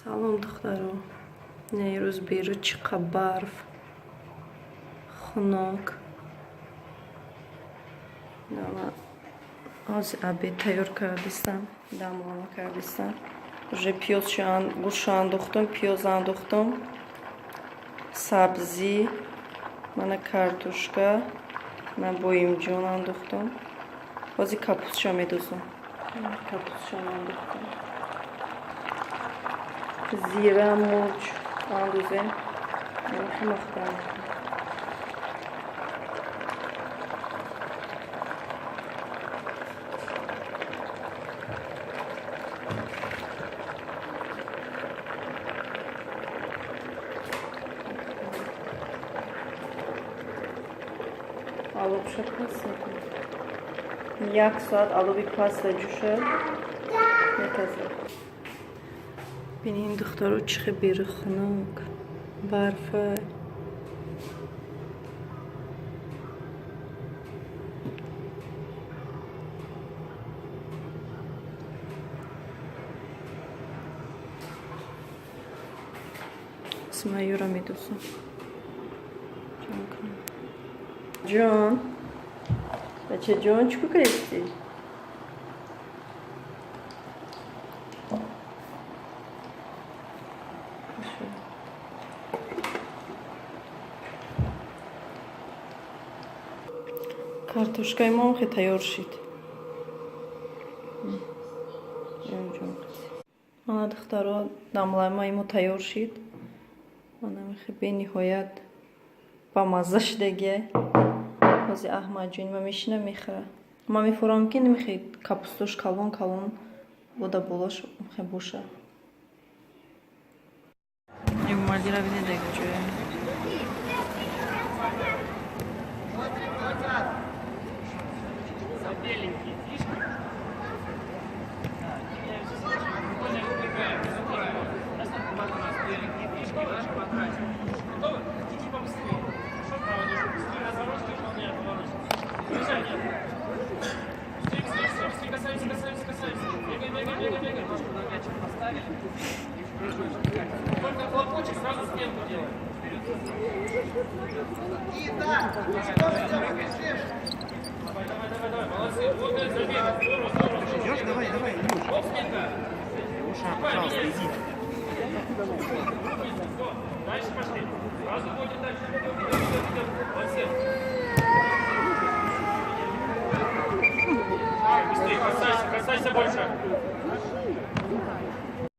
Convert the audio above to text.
Салом, духтаро. Ирӯз берун чӣ қа барф, хунук. Ҳозир обед тайёр кардистам, дамлама кардистам. Уже гӯшт андохтум, пиёз андохтум, сабзӣ, мана картошка, ман боимҷон андохтум. Ҳозир капустша медозам. Капустшам андохтум. Зира, мурч андозем. Хеле. Алобша паст мекунем. Як соат алоби паста ҷӯшад, метазад. Бинем, духтаро, чӣ хел беру хунук, барфа. Смаюра медусам. Ҷон, бачаҷон, чӣ кардисти? Картошкаи мо хе тайёр шид. Мана, духтаро, дамлаймаи мо тайёр шид. Мана, мехе бениҳоят бамазза шудагия. Ҳозир Аҳмадҷони ма мешина, мехӯра. Ман мефурам, ки намехе капустош калон калон бода, болош мехе боша. Эмомалира бинед, ҷоя. Беленькие фишки. У нас беленькие фишки, наши потратим. Готовы? Чуть-чуть побыстрее. Хорошо, правая ножка быстрее, разворот, выполняем поворот. Движение. Быстрее, быстрее, быстрее, быстрее, касаемся, касаемся, касаемся. Бегаем, бегаем, бегаем, бегаем. Ножку на мячик поставили. И в прыжочек. Только хлопочек, сразу сменку делаем. Давай, давай, давай, давай, молодцы. Вот это забег. Здорово, здорово. Идешь? Давай, давай, Илюш. Оп, сменка. Илюша, пожалуйста, иди. Все, дальше пошли. Сразу ходим дальше. Идем, идем, идем, идем. Молодцы. Быстрее, касайся, касайся больше.